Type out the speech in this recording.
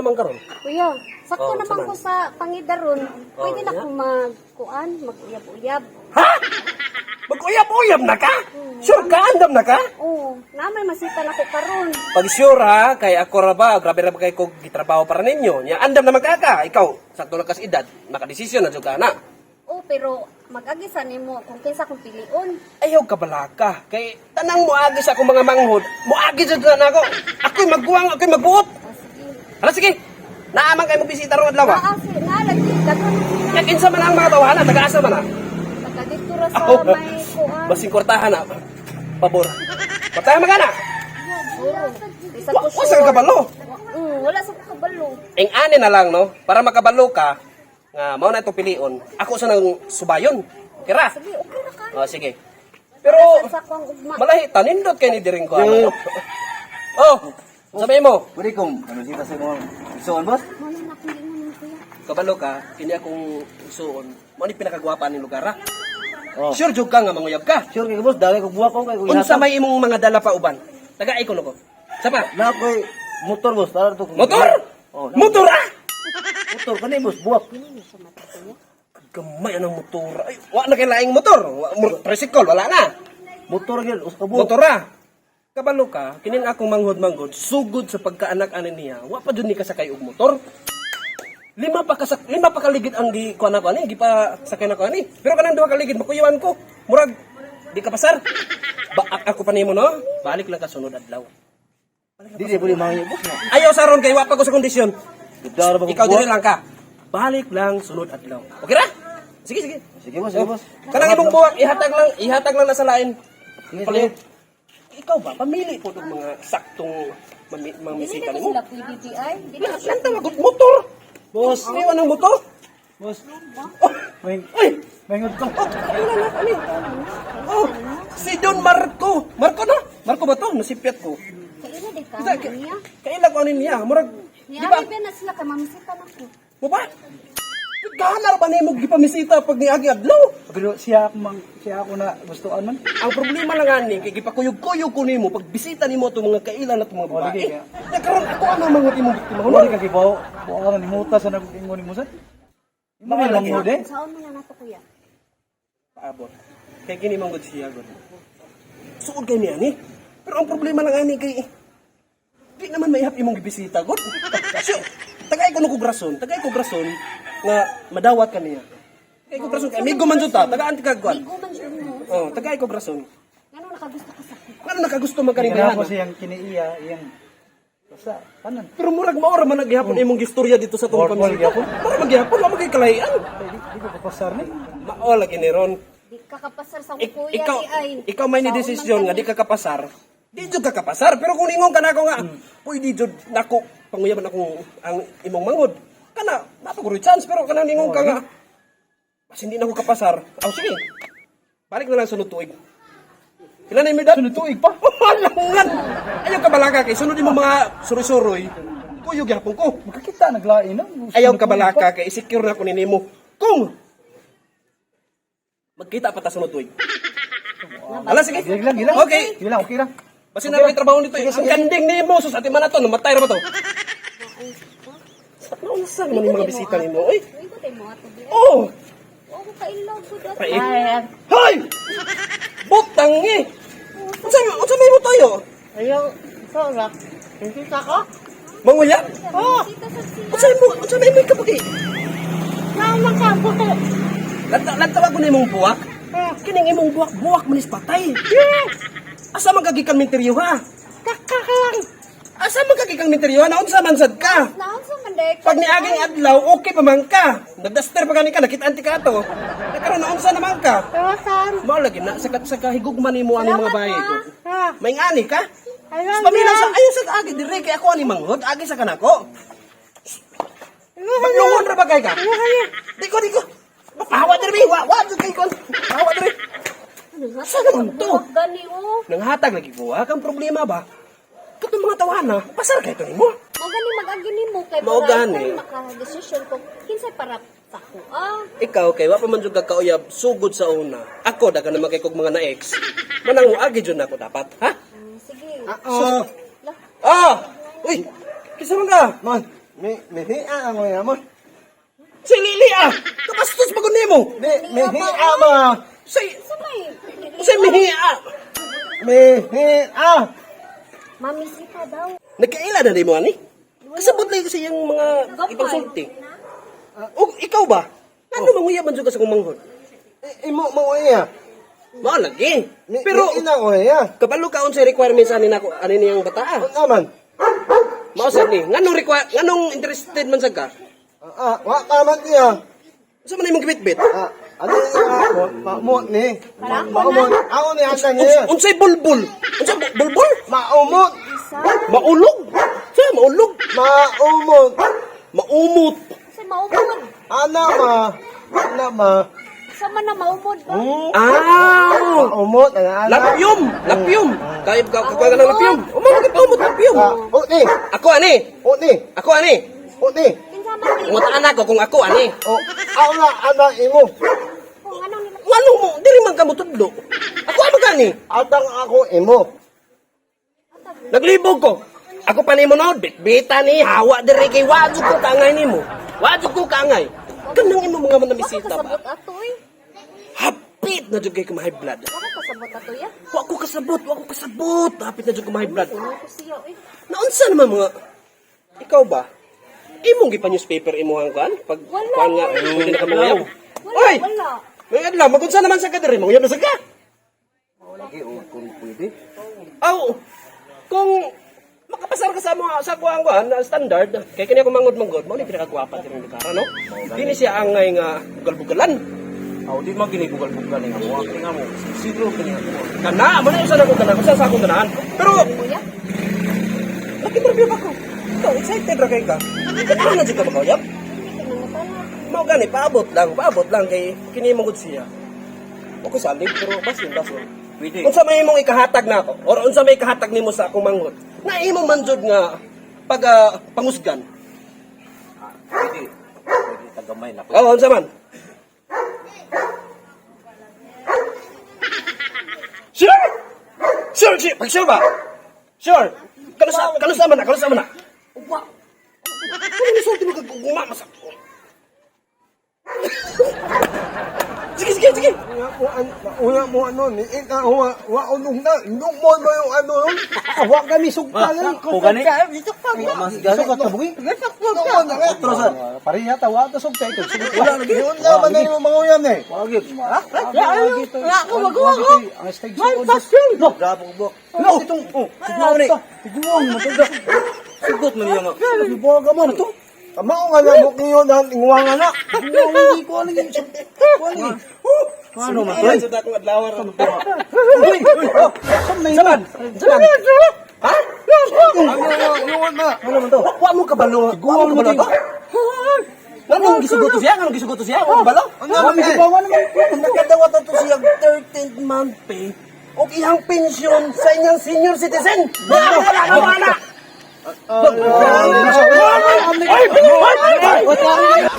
Naman karon. Kuya, sakto Oh, naman saman. ko sa pangidaron. Pwede Oh, na yeah. akong magkuan, mag-uyab-uyab. Ha? Mag-uyab-uyab na ka? Sure ka andam na ka? Oo, na may masita na ko karon. Pag sure ha, kay ako ra ba, grabe ra ba kay kog gitrabaho para ninyo. Nya andam naman ka ka. Ikaw, sakto lang kas edad, makadesisyon na jud ka na. Oh, pero mag-agi sa nimo kung kinsa kong pilion. Ayaw ka balaka. Kay tanang moagi sa akong mga manghod, moagi jud na nako. Ako'y magguwang, ako'y magbuot. Oh, sige. Hala sige. Naaman kay mo bisita ron adlaw. Ah, si na lagi daghan na Nya kinsa man ang mga tawhana, taga-asa man ah? Taga dito ra sa Ako, may kuan. Basing kwartahan na. Pabor. Kwartahan magana. Oo. Bisa Wa ko wa sa kabalo. Wala sa ko kabalo. Ing ani na lang no, para makabalo ka nga mao na itong pilion. Ako sa nang subayon. Kira. Sige, okay ra ka. Oh, sige. Pero Sa akong ugma. malahi tanindot kay ni diring ko ano. Oh, sabi mo, Pwede kong ano sita sa imong isuon, boss? Mao na akong giingon nimo, kuya. Kabalo ka, kini akong isuon. Mao ni pinakagwapa ning lugar ha. Oh. Sure jud ka nga manguyab ka. Sure kay boss, dagay kog buwak ko kay kog Unsa may imong mga dala pa uban? Taga ko ko. Sapa? Na koy motor, boss, tara to. Motor? Oh, Motor ah! Motor kani, boss, buwak. Gamay anang motor. Ay, wa na kay laing motor. Tricycle wala na. Motor gyud, usa ka buwak. Motor ah. Kabalo ka, kining akong manghod-manghod, sugod sa pagkaanak ani niya, wa pa jud ni kasakay og motor. Lima pa kaligid ang gi kuan ako ani, gipa sakay nako ani. Pero kanang duha kaligid makuyuan ko. Murag di ka pasar. Ba ako pa nimo no? Balik lang ka sunod adlaw. Di di pwede mangi, boss na. Ayaw sa ron kay wa pa ko sa kondisyon. Gudara ba kog Ikaw buwak? diri lang ka. Balik lang sunod adlaw. Okay ra? Sige, sige. Sige boss, sige boss. Kanang imong buwak ihatag lang na sa lain. Sige, sige. Palihog. Ikaw ba pamili po og mga saktong Dili mamisita na ko nimo? sila pwede di ay. Dili na Lan tawag og motor. Boss, Ayaw ng motor. boss. Oh, May ay, may ko. oh, kaila na kami. Oh, si Don Marco. Marco na? Marco ba to? Nasipyat ko. Kaila di ka Kita, niya. kaila ko ano niya. Murag, Ni di ba? abi na sila kay mamisita na ko. Mo ba? Ganar ba nimo gipamisita pag niagi adlaw? Pero siya ako mang siya ako na gustuan man. Ang problema lang ani kay gipakuyog-kuyog ko nimo pag bisita nimo itong mga kailan at mga Oh, babae. lagi ka. Nagkaroon ako ano mga imong biktima Wala ka gibaw. Wa ka nimuta sa nag-ingon nimo sad. Imo ni Lagi. manghod eh. Saon man na nato, kuya? Paabot. Kay kini man gud siya gud. Suod kay niya ni. Pero ang problema lang ani kay di naman maihap imong gibisita gud. So, tagay ko no kog rason, tagay ko rason nga madawat ka niya. Tagay ko rason kay amigo man jud ta, tagaan ti kag Ligo man jud mo. Oh, tagay ko rason. Ngano nakagusto ka sa ako? Ngano nakagusto man kaning Kaya bayhana? ko siyang kiniiya iyang basta tanan. Pero murag maora man naghihapon imong gistorya dito sa tong Mor- mor pamisita. gyapon? Mura magyapon, wa magay kalahian. Di, di ko kapasar ni. Mao lagi ni ron. Di ka kapasar sa kuya Ikaw, di ay. ikaw may ni Saon man desisyon nga kani. di ka kapasar. Di jud ka kapasar, pero kung ningon ka nako nga, pwede jud nako panguyaban ako ang imong manghod. Kana napaguro chance pero kana ningon ka nga mas hindi na ako kapasar. Aw sige. Balik na lang sunod tuig. Pila na yung edad? Sunod tuig pa. Walangan. Ayaw ka balaka kay sunod imo mga suroy-suroy. Kuyog gyapon ko. Makakita naglain na. Ayaw ka balaka kay i-secure na ko ninimo. Kung magkita pa ta sunod tuig. Ala sige. Sige lang, gilang. Okay. Sige lang, okay lang. Basta na may trabaho nito eh. Ang kanding nimo sus ati man ato namatay ra ba to? Sa naunsa naman yung mga bisita nimo oy. Ligo day mo ato di ay. Oh, Wa ko ka-in-love gud ato. Ay. Hoy! Butang eh. Unsa may mo tayo? Ayaw, sorry. Hindi ka ko? Manguyab? Oh. Mamisita sad siya. Unsa may mo kabuki? Naman ka po. Lantawa ko na imong buwak. Kining imong buwak, buwak manis patay. Asa man kagikan minteryo ha? Kakalang. Asa man kagikan minteryo ha? Naunsa man sad ka? Naon sa man day? Pag niaging adlaw, okay pa man ka. Nagdaster pa gani ka, nakitaan ti ka ato. Nakaroon naunsa naman ka. Tawasan. Mao lagi na sa sa kahigugma nimo ani mga bahay ko. Ha. May ngani ka? Ayaw Pamilya sa ayaw sa agi dire kay ako ani manghod, agi sa kanako. Maglungon ra ba kay ka? Di ko, di ko. Pahawa dire, wa wa jud kay kon. Pahawa dire. Sa naman to? Gani oh. Nanghatag lagi ko, ha? Kang problema ba? Katong mga tawana, pasar kay to nimo. Mao gani mag-agi nimo kay Mao para gani. ikaw maka-desisyon kung kinsay para sa ako. Ah, Ikaw kay wa pa man jud ka kauyab sugod sa una. Ako daga naman kay kog mga na-ex. Manang agi jud nako dapat, ha? Sige. Oo. Lah, Ah! Uy! Kinsa man ka? Man, Mi mihiya ang mga mo. Si Lili ah! Kabastos ba nimo? Mi mihiya ba? Say, Sa may say mihiya. Mihiya. Mamisita daw. Nagkaila na nimo ani? Kasabot lang kasi yung mga ibang sulti. O ikaw ba? Ano manguya man jud ka sa kong manghod? Imo mo iya. Mao lagi. Mi, Pero ina ko iya. kabalo ka unsay requirements ani nako ani niyang bataa. Unsa man? Mao sad ni nganong require nganong interested man sad ka? Ah, wa ka man iya. Unsa man imong gibitbit? Ah, ano yung maumot ni? Parang ako Maumot. Ako ni asa niya. Unsay bulbul? Unsay bulbul? Maumot. Isa. Maulog? Sa maulog? Maumot. Maumot. Sa maumod. Ana ma. Ana ma. Sa man na maumod ba? Ah! Maumot. Ana ana. Lapyum, lapyum. Kaya ka ka ka ng lapyum. Umamo ka paumot lapyum. Ah, o ni. Ako ani. O ni. Ako ani. O ni. Kinsa man ni? Ngutaan ako kung ako ani. O, ako na ana imo. Kung anong nila. Ngano mo diri man ka motudlo. Ako ano gani? Atang ako imo. Naglibog ko. Ako pa nimo nood, bitbita ni hawa diri kay wa jud ko kaangay nimo. Wa jud ko kaangay. Kanang imo mga Wa ka manamisita ba? kasabot ato eh. Hapit na jud kay ko ma-high blood. Wa ka kasabot ato ya. Wa ko kasabot, wa ko kasabot. Hapit na jud ko ma-high blood. Uno ko siya eh. Naunsa naman mga ikaw ba? Imong gipa newspaper imuhang kuan pag Wala. kuan nga pwede na ka manguyab. Wala, Oy! wala. May adlaw magunsa naman sa ka diri manguyab na sa ka. Lagi o kung pwede. Aw, kung makapasar ka sa mga sa kuan kuan na standard kay kini ako mangod-mangod mao ni pinakagwapa diri lugar ano. Dini siya angay nga bugal-bugalan. Aw di man gini bugal-bugal nga mo. Kini nga mo. Siguro kini nga mo. Kana mo na usa na ko ganahan, usa sa akong ganahan. Pero Kuya. nag-interview pa ko. Ikaw excited ra kay ka. Kano na jud ka makauyab? Hindi ka nangutana. Mao gani paabot lang, paabot lang kay kini mong gud siya. Okay salig pero basin basin. Pwede. Unsa may imong ikahatag nako or unsa may ikahatag nimo sa akong manghod? Na imo man jud nga pag pangusgan. Pwede. Pwede tagamay na. Oo, unsa man? Sure! Sure, sure. Pag sure ba? Sure. Kano sa man na, kano sa man na. Wa. Ano ni sulti mo kaguguma sa Sige, sige, sige. Una mo an, una mo ano ni ika wa wa unong na nung mo mo yung ano nun. Wa kami sugta lang. Ko gani. Sugat ka bugi. Otro sa. Pareha ta wa ta sugta ikaw. Wala lagi. Yun naman na yung mga yan eh. Wala gyud. Wala ko magawa ko. Ang stage May pasyon. No, grabe ko. No, itong oh, Tigwaw ni. Tiguang mo to. Sugot man niya nga. Buwa ka man to. Kamao nga na mo kiyo na ingwa nga na. Tiguang hindi ko alam yung Kuan ni. Ano man Ay, jud akong adlaw ron. Uy, oh, saan na yun? Saman. Ha? Ano yun na. Ano man to? Wa mo kabalo. Wa mo kabalo to. Anong gisugot to siya? Anong gisugot to siya? Wa mo kabalo? Ano naman eh. Bawa naman. Nakadawat na to siya 13th month pay o iyang pensyon sa inyang senior citizen. Wala na, wala. Ay, Ay, ay, ay, ay.